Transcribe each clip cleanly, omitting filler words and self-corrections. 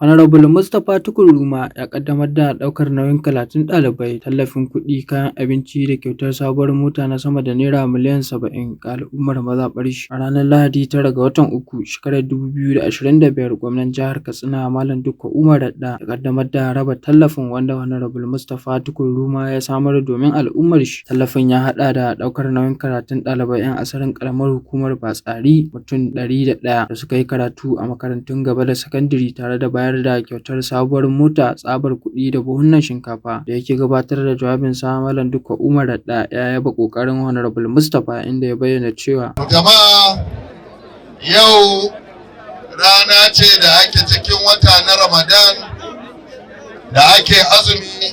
Honorable Mustapha Tukur Ruma ya ƙaddamar da ɗaukar nauyin karatun ɗalibai, tallafin kuɗi, kayan abinci da kyautar sabuwar mota na sama da Naira miliyan 70 ga al'ummar mazaɓar shi. A ranar Lahadi 9 ga watan Uku, shekarar 2025, Gwamnan Jihar Katsina Malam Dikko Umar Radda ya ƙaddamar da raba tallafin wanda Honorable Mustapha Tukur Ruma ya samar domin al'ummar shi. Tallafin ya haɗa da ɗaukar nauyin karatun ɗalibai 'yan asalin ƙaramar hukumar Batsari mutum 101 da suka yi karatu a makarantun gaba da sakandare tare da bayar da kyautar sabuwar mota, tsabar kuɗi da buhunan shinkafa. Da yake gabatar da jawabinsa, Malam Dikko Umar Radda ya yaba ƙoƙarin Honorable Mustapha inda ya bayyana cewa: Jama'a, yau rana ce da ake cikin wata na Ramadan da ake azumi.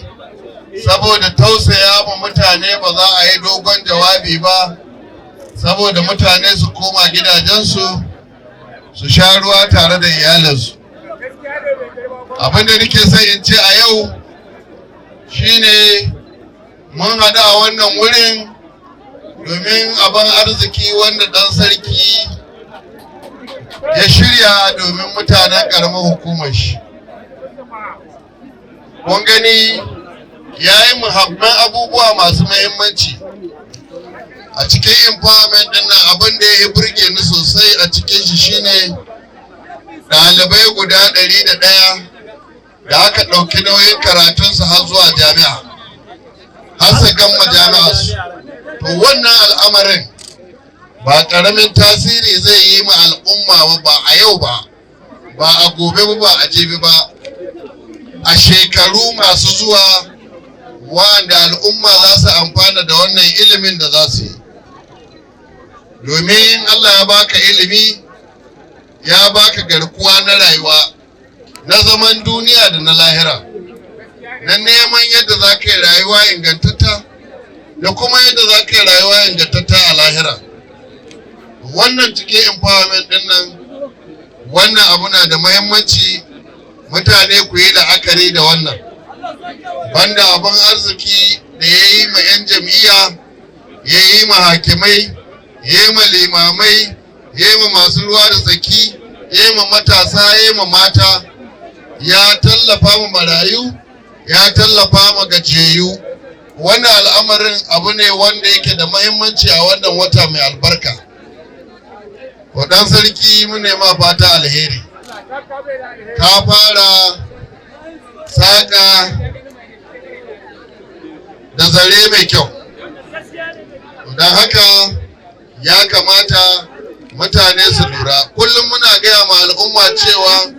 Saboda tausaya ma mutane, ba za a yi dogon jawabi ba, saboda mutane su koma gidajensu su sha ruwa tare da iyalinsu. Abin da nake son in ce a yau shine mun haɗu a wannan wurin domin abin arziki wanda ɗan sarki ya shirya domin mutanen ƙaramar hukumar shi. Kun gani, ya yi muhamman abubuwa masu muhimmanci a cikin empowerment ɗin nan. Abin da ya burge ni sosai a cikin shi shine ɗalibai guda 101 da aka ɗauki nauyin karatunsu har zuwa jami'a, har su gama jami'a su. To, wannan al'amarin ba ƙaramin tasiri zai yi ma al'umma ba, ba a yau ba, ba a gobe ba, ba a jibi ba, a shekaru masu zuwa, wanda al'umma za su amfana da wannan ilimin da za su yi. Domin Allah ya baka ilimi, ya baka garkuwa na rayuwa, na zaman duniya da na lahira, na neman yadda za ka yi rayuwa ingantatta da kuma yadda za ka yi rayuwa ingantatta a lahira. Wannan cikin empowerment din nan, wannan abu na da muhimmanci, mutane ku yi la'akari da wannan. Banda abin arziki da ya yi ma 'yan jam'iyya, ya yi ma hakimai, ya yi ma limamai, ya yi ma masu ruwa da tsaki, ya yi ma matasa, ya yi ma mata, ya tallafa ma marayu, ya tallafa ma gajiyayyu. Wannan al'amarin abu ne wanda yake da mahimmanci a wannan wata mai albarka. Waɗan sarki, mu ma fata alheri. Ka fara saƙa da zare mai kyau, don haka ya kamata mutane su lura. Kullum muna gaya ma al'umma cewa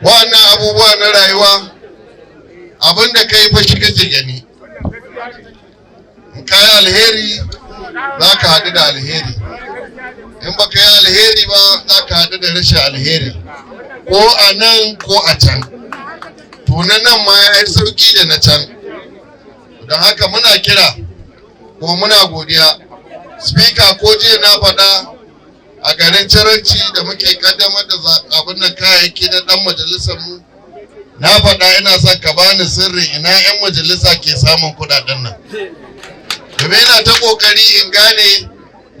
wannan abubuwa na rayuwa, abin da ka yi fa shi kake gani. In ka yi alheri, za ka haɗu da alheri. In ba ka yi alheri ba, za ka haɗu da rashin alheri, ko a nan ko a can. To, na nan ma ya yi sauƙi da na can. Don haka muna kira ko muna godiya. Speaker, ko jiya na faɗa a garin Caranci da muke kaddamar da abin nan, kayayyaki na ɗan majalisar mu, na faɗa ina son ka bani sirri ina 'yan majalisa ke samun kuɗaɗen nan, domin ina ta ƙoƙari in gane.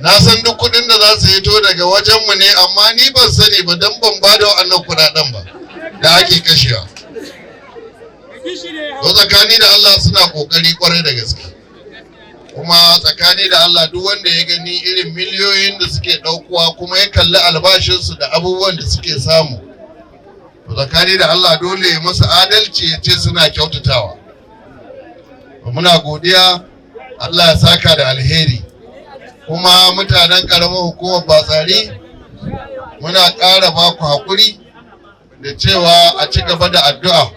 Na san duk kuɗin da za su hito daga wajenmu ne, amma ni ban sani ba, don ban ba da wa'annan kuɗaɗen ba da ake kashewa. To, tsakani da Allah suna ƙoƙari ƙwarai da gaske. Kuma tsakani da Allah, duk wanda ya gani irin miliyoyin da suke ɗaukuwa kuma ya kalli albashinsu da abubuwan da suke samu, to tsakani da Allah dole ya musu adalci ya ce suna kyautatawa. Muna godiya, Allah ya saka da alheri. Kuma mutanen ƙaramar hukumar Batsari, muna ƙara ba ku haƙuri da cewa a ci gaba da addu'a.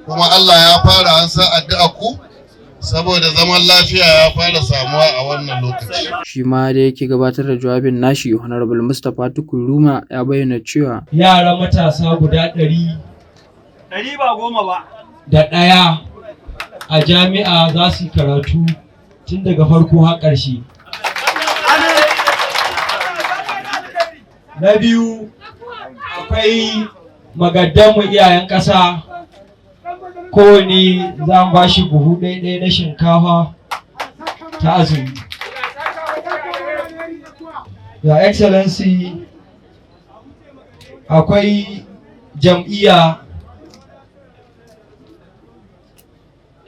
Kuma Allah ya fara an san addu'a ku, saboda zaman lafiya ya fara samuwa a wannan lokaci. Shi ma da yake gabatar da jawabin nashi, Honorable Mustapha Tukur Ruma ya bayyana cewa: Yara matasa guda 100 100 ba 10 ba. da ɗaya a jami'a za su yi karatu tun daga farko har ƙarshe. Na biyu, akwai magaddanmu, iyayen ƙasa, kowane za mu ba shi buhu ɗaya na shinkafa ta azumi. Your Excellency, akwai Jam'iyya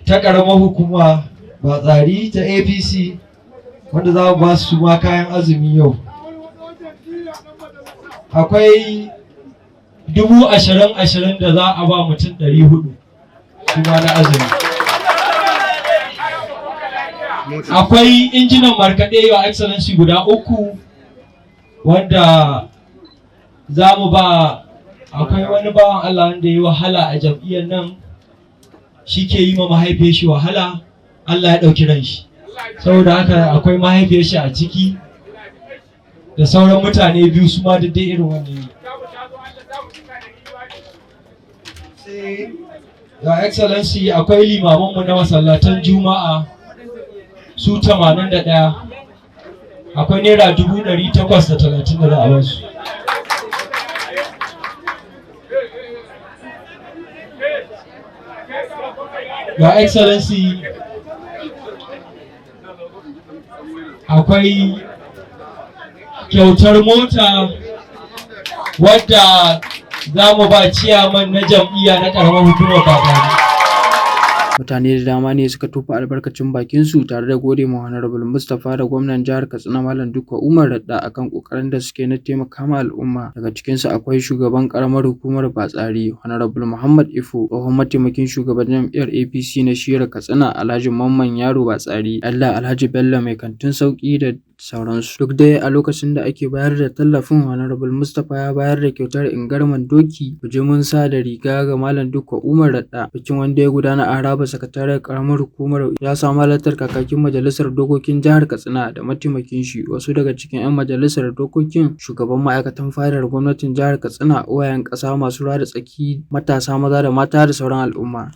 ta ƙaramar hukuma Batsari ta APC, wanda za mu ba su ma kayan azumi yau. Akwai 20,000 20,000 da za a ba mutum 400 su ma na azumi. Akwai injinan markaɗe, Your Excellency, guda uku, wanda za mu ba. Akwai wani bawan Allah wanda ya yi wahala a jam'iyyar nan, shi ke yi ma mahaifiyar shi wahala, Allah ya ɗauki ran shi. Saboda haka akwai mahaifiyar shi a ciki da sauran mutane biyu, su ma duk dai irin wannan. Sai, Your Excellency, akwai limamanmu na masallatan Juma'a su 81, akwai naira 830,000 da za a basu. Your Excellency, akwai kyautar mota wadda za mu ba ciyaman na jam'iyya na ƙaramar hukumar Batsari. Mutane da dama ne suka tofa albarkacin bakinsu tare da gode ma Honorable Mustapha da gwamnan jihar Katsina Malam Dikko Umar Radda akan ƙoƙarin da suke na taimaka ma al'umma. Daga cikinsu akwai shugaban ƙaramar hukumar Batsari Honorable Muhammad Ifo, tsohon mataimakin shugaban jam'iyyar APC na shiyar Katsina Alhaji Mamman Yaro Batsari, Allah Alhaji Bello Mai Kantin Sauƙi da sauransu. Duk dai a lokacin da ake bayar da tallafin, Honorable Mustapha ya bayar da kyautar ingarman doki, bijimin sa da riga ga Malam Dikko Umar Radda. Bikin, wanda ya gudana a harabar sakatariyar ƙaramar hukumar, ya samu halartar kakakin majalisar dokokin jihar Katsina da mataimakin shi, wasu daga cikin 'yan majalisar dokokin, shugaban ma'aikatan fadar gwamnatin jihar Katsina, uwayen ƙasa, masu ruwa da tsaki, matasa maza da mata da sauran al'umma.